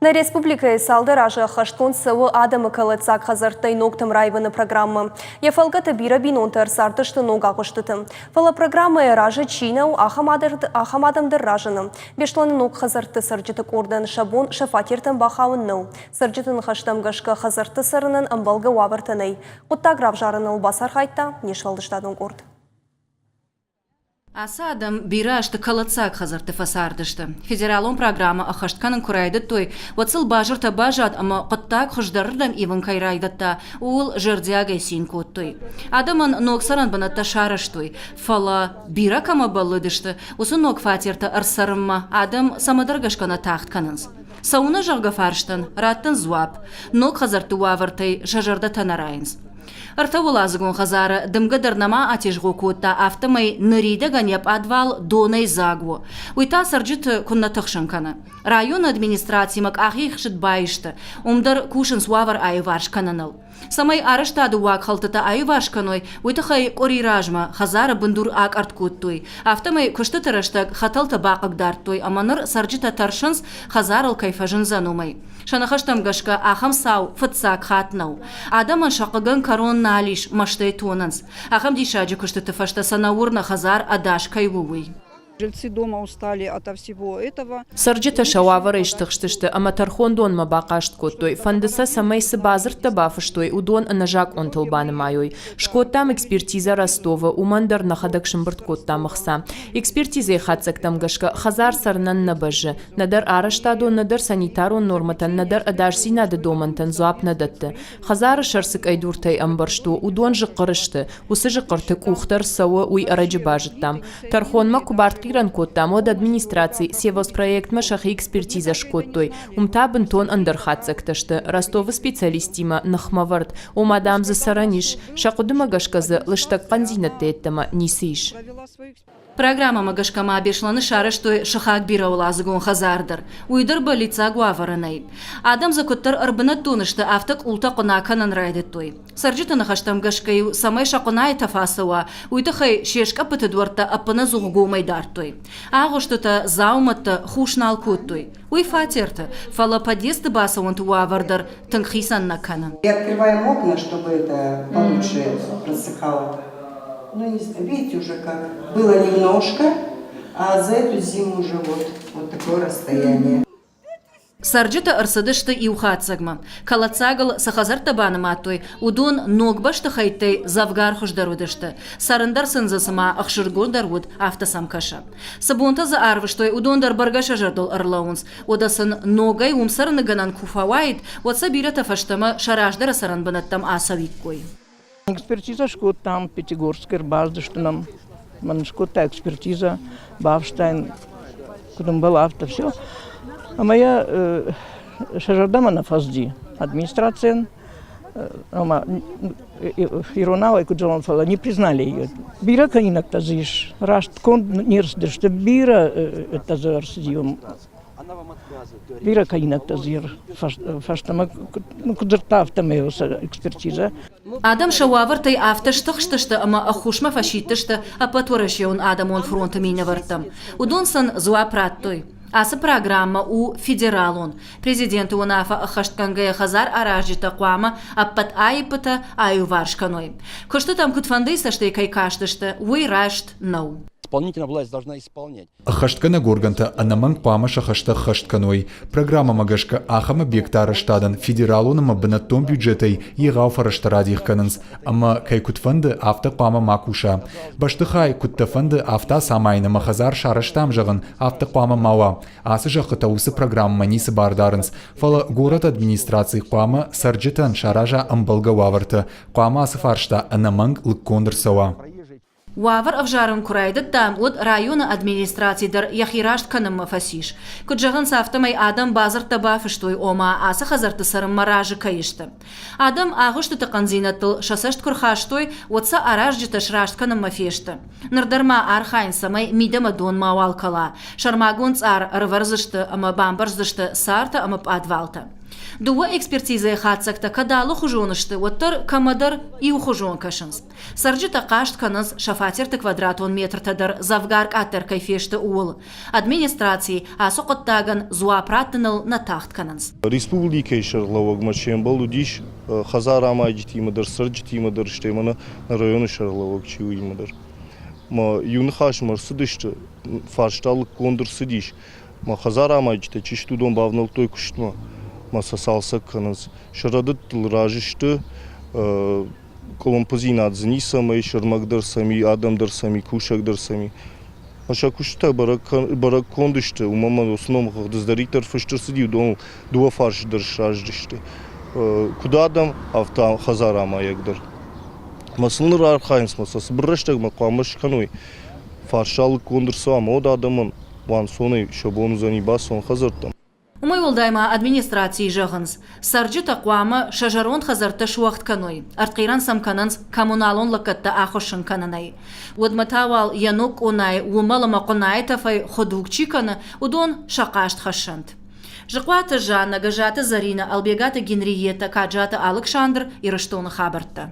Нӕ республикӕйы цалдӕр азы ӕххӕстгонд цӕуы адӕмы кӕлӕддзаг хӕдзӕрттӕй ногтӕм раивыны программӕ. Йӕ фӕлгӕты бирӕ бинонтӕ ӕрцардысты ног агъуыстыты. Фӕлӕ программӕйӕ разы чи нӕу, ахӕм адӕм дӕр разыны. Беслӕны ног хӕдзӕртты цӕрджыты къордӕн сӕ бон сӕ фатертӕм бахауын нӕу. Цӕрджыты ныхӕстӕм гӕсгӕ хӕдзӕртты цӕрынӕн ӕмбӕлгӕ уавӕртӕ нӕй. Хъуыддаг равзарыныл бацархайдта не сфӕлдыстадон къорд. Ацы адӕм бирӕ азты кӕлӕддзаг хӕдзӕртты фӕцардысты. Федералон программӕ ӕххӕст кӕнын куы райдыдтой, уӕд сыл базыртӕ базад ӕмӕ хъуыддаг хуыздӕрырдӕм ивын кӕй райдыдта, ууыл зӕрдиагӕй цин кодтой. Адӕмӕн ног цӕрӕнбынӕттӕ сарӕзтой, фӕлӕ, бирӕ кӕмӕ бӕллыдысты, уыцы ног фатертӕ ӕрцӕрынмӕ адӕм цӕмӕдӕр гӕсгӕ нӕ тагъд кӕнынц. Цӕуынӕ зӕгъгӕ фарстӕн раттынц дзуапп, ног хӕдзӕртты уавӕртӕй сӕ зӕрдӕтӕ нӕ райынц. Ӕртӕуӕладзыгон хӕдзары дымгӕ дӕр нӕма атезгъо кодта, афтӕмӕй ныридӕгӕн йӕ пъадвал донӕй дзаг у. Уый та цӕрджыты куыннӕ тыхсын кӕны. Районы администрацимӕ къахихсыд баисты, уым дӕр кусынц уавӕр аиуварс кӕныныл. Цӕмӕй арӕзтады уагхӕлдтытӕ аиуварс кӕной, уый тыххӕй къуыри размӕ хӕдзары бындур акъӕртт кодтой. Афтӕмӕй куыстыты рӕстӕг хӕтӕлтӕ бахъыгдардтой ӕмӕ ныр цӕрджытӕ тӕрсынц, хӕдзарыл кӕй фӕзындзӕн, уымӕй. Сӕ ныхӕстӕм гӕсгӕ, ахӕм цау фыццаг хатт нӕу. Адӕмӕн сӕ хъыгӕн кӕрон нал ис, мӕстӕй тонынц. Ахӕм диссаджы куыстыты фӕстӕ сӕ нӕ уырны, хӕдзар ӕдас кӕй у, уый. Жильцы дома устали ото всего этого. Цӕрджытӕ сӕ уавӕрӕй стыхстысты ӕмӕ тӕрхондонмӕ бахъаст кодтой. Фӕнды сӕ, цӕмӕй цы бадзырдтӕ бафыстой, уыдон ӕнӕзакъонтыл банымайой. Скодтам экспертизӕ Ростовы, уымӕн дӕр нӕхӕдӕг сымбырд кодтам ӕхца. Экспертизӕйы хатдзӕгтӕм гӕсгӕ, хӕдзар цӕрынӕн нӕ бӕззы. Нӕдӕр арӕзтадон, нӕдӕр санитарон нормӕтӕн, нӕдӕр ӕдасдзинады домӕнтӕн дзуапп нӕ дӕтты. Хӕдзары сӕр цы къӕйдуртӕй ӕмбӕрзт у, уыдон зыхъхъыр сты. Уыцы зыхъхъырты къух дӕр цӕуы, уый ӕрӕджы базыдтам. Тӕрхонмӕ куы бартхъирӕн кодтам, уӕд администраци Севоспроектмӕ сӕхи экспертизӕ скодтой. Уым та бынтон ӕндӕр хатдзӕгтӕ сты. Ростовы специалисттимӕ ныхмӕвӕрд, ома, дам, дзы цӕрӕн ис. Сӕ хъуыдымӕ гӕсгӕ дзы лыстӕг хъӕндзинӕдтӕ йеддӕмӕ ницы ис. Программӕмӕ гӕсгӕ ма Беслӕны сарӕзтой сыхаг бирӕуӕладзыгон хӕдзар дӕр. Уый дӕр бӕллиццаг уавӕры нӕй. Адӕм дзы куыддӕр ӕрбынӕттон сты, афтӕ къултӕ хъуына кӕнын райдыдтой. Цӕрджыты ныхӕстӕм гӕсгӕ-иу, цӕмӕй сӕ хъуынайы тӕф ацӕуа, уый тыххӕй се скъӕппыты дуӕрттӕ ӕппынӕдзух гомӕй дардтой. Агъуыстытӕ, дзаумӕттӕ хус нал кодтой. Уый фатерты, фӕлӕ подъездты бацӕуӕнты уавӕр дӕр тынг хицӕн нӕ кӕны. И открываем окна, чтобы это получше просыхало. Ну, не знаю, видите уже как. Было немножко, а за эту зиму уже вот, вот такое расстояние. Цӕрджытӕ ӕрцыдысты иу хатдзӕгмӕ. Кӕлӕддзагыл цы хӕдзӕрттӕ банымадтой, уыдон ног бӕстыхӕйттӕй дзӕвгар хуыздӕр уыдысты. Цӕрын дӕр сын дзы цыма ӕхсыргондӕр уыд, афтӕ сӕм кӕсы. Цы бонтӕ дзы арвыстой, уыдон дӕр бӕргӕ сӕ зӕрдыл ӕрлӕууынц. Уӕдӕ сын ногӕй уым цӕрыны гӕнӕн куы фӕуаид, уӕд сӕ бирӕтӕ фӕстӕмӕ сӕ раздӕры цӕрӕнбынӕттӕм ацӕуиккой. Экспертиза скодтам, Пятигорскы ӕрбацыдысты нӕм. Мӕн скодта экспертиза, бафыста йын, куыд ӕмбӕлы, афтӕ все. Ӕмӕ йӕ сӕ зӕрдӕмӕ нӕ фӕцыди администрацийӕн. Ӕмӕ иронау ӕй куыд зӕгъон, фӕлӕ не признали ее. Бирӕ кӕнинӕгтӕ дзы ис, раст конд не рцыдысты, бирӕ дзы ӕрцыди уым. Бирӕ кӕнинӕгтӕ дзы фӕстӕмӕ куыд дзырдта, афтӕмӕй экспертизӕ. Адӕм сӕ уавӕртӕй афтӕ стыхстысты ӕмӕ ӕххуысмӕ фӕсидтысты Ӕппӕтуӕрӕсеон адӕмон фронты минӕвӕрттӕм. Уыдон сын дзуапп радтой. Ацы программӕ у федералон. Президенты уынаффӕ ӕххӕстгӕнгӕйӕ хӕдзар аразджытӕ хъуамӕ ӕппӕт аиппытӕ аиуварс кӕной. Куыстытӕм куыдфӕндыйы цӕстӕй кӕй кастысты, уый раст нӕу. Исполнительная власть должна исполнять. Ӕххӕстгӕнӕг органтӕ ӕнӕмӕнг хъуамӕ сӕ хӕстӕ ӕххӕст кӕной. Программӕмӕ гӕсгӕ ахӕм объекты арӕзтадӕн федералон ӕмӕ бынӕттон бюджетӕй егъау фӕрӕзтӕ радих кӕнынц, ӕмӕ кӕй куыд фӕнды, афтӕ хъуамӕ ма куса. Бӕстыхай, куыд дӕ фӕнды, афтӕ ацамайын ӕмӕ хӕдзар сарӕзтам зӕгъын, афтӕ хъуамӕ ма уа. Ацы зӕххытӕ уыцы программӕмӕ ницы бар дарынц, фӕлӕ горӕты администраци хъуамӕ цӕрджытӕн сараза ӕмбӕлгӕ уавӕртӕ, хъуамӕ ацы фарста ӕнӕмӕнг лыггонд ӕрцӕуа. Уавӕр ӕвзарын куы райдыдтам, уӕд районы администраци дӕр йӕхи раст кӕнынмӕ фӕцис. Куыд зӕгъынц, афтӕмӕй адӕм бадзырдтӕ бафыстой, ома ацы хӕдзӕртты цӕрынмӕ разы кӕй сты. Адӕм агъуыстыты хъӕндзинӕдтыл сӕ цӕст куы рхастой, уӕд сӕ аразджытӕ сраст кӕнынмӕ фесты. Ныр дӕр ма архайынц, цӕмӕй мидӕмӕ дон мауал кӕла. Сӕрмагонд цъар ӕрывӕрдзысты ӕмӕ бамбӕрздзысты цартӕ ӕмӕ пъадвалтӕ. Дыууӕ экспертизӕйы хатдзӕгтӕ кӕд алыхуызон сты, уӕддӕр кӕмӕдӕр иухуызон кӕсынц. Цӕрджытӕ хъаст кӕнынц, сӕ фатерты квадратон метртӕ дӕр дзӕвгар къаддӕр кӕй фесты, ууыл. Администраци ацы хъуыддагӕн дзуапп раттыныл нӕ тагъд кӕнынц. Республикӕйы сӕргълӕууӕгмӕ се мбӕлд уыдис хӕдзарамайджытимӕ дӕр, цӕрджытимӕ дӕр, стӕй мӕнӕ нӕ районы сӕргълӕууӕг чи у, уыимӕ дӕр. Мӕ иу ныхасмӕ ӕрцыдысты, фарста лыггонд ӕрцыдис. Мӕ хӕдзарамайджытӕ чи сты, уыдон бавнӕлдтой куыстмӕ, мӕ сӕ цалцӕг кӕнынц. Сӕ рӕдыдтыл разы сты, къуылымпыдзинад дзы ницӕмӕй ис, ӕрмӕг дӕр сӕм и, адӕм дӕр сӕм и, кусӕг дӕр сӕм и. Сӕ куыстытӕ бӕрӕггонд сты, уымӕн ӕмӕ уыцы номхыгъды цыдӕриддӕр фыст ӕрцыди, уыдоныл дыууӕ фарсы дӕр сразы сты. Куыд адӕм, афтӕ хӕдзарамайӕг дӕр. Мӕ сын ныр архайынц, мӕ сӕ цыбыр рӕстӕгмӕ хъуамӕ скӕной. Фарста лыггонд ӕрцӕуа ӕмӕ уӕд адӕмӕн уанцонӕй сӕ бон уыдзӕни бацӕуын хӕдзӕрттӕм. Уымӕй уӕлдай ма администрацийы зӕгъынц, цӕрджытӕ хъуамӕ сӕ зӕронд хӕдзӕрттӕ суӕгъд кӕной, ӕртхъирӕн сӕм кӕнынц коммуналон лӕггӕдтӕ ахуыссын кӕнынӕй. Уӕдмӕ та уал йӕ ног къонайы уымӕл ӕмӕ хъуынайы тӕфӕй хуыдуг чи кӕны, уыдон сӕ хъаст хӕссӕнт. Зыхъуаты Жаннӕ, Гӕззаты Зӕринӕ, Ӕлбегаты Генриеттӕ, Каджаты Алыксандр, Ирыстоны хабӕрттӕ.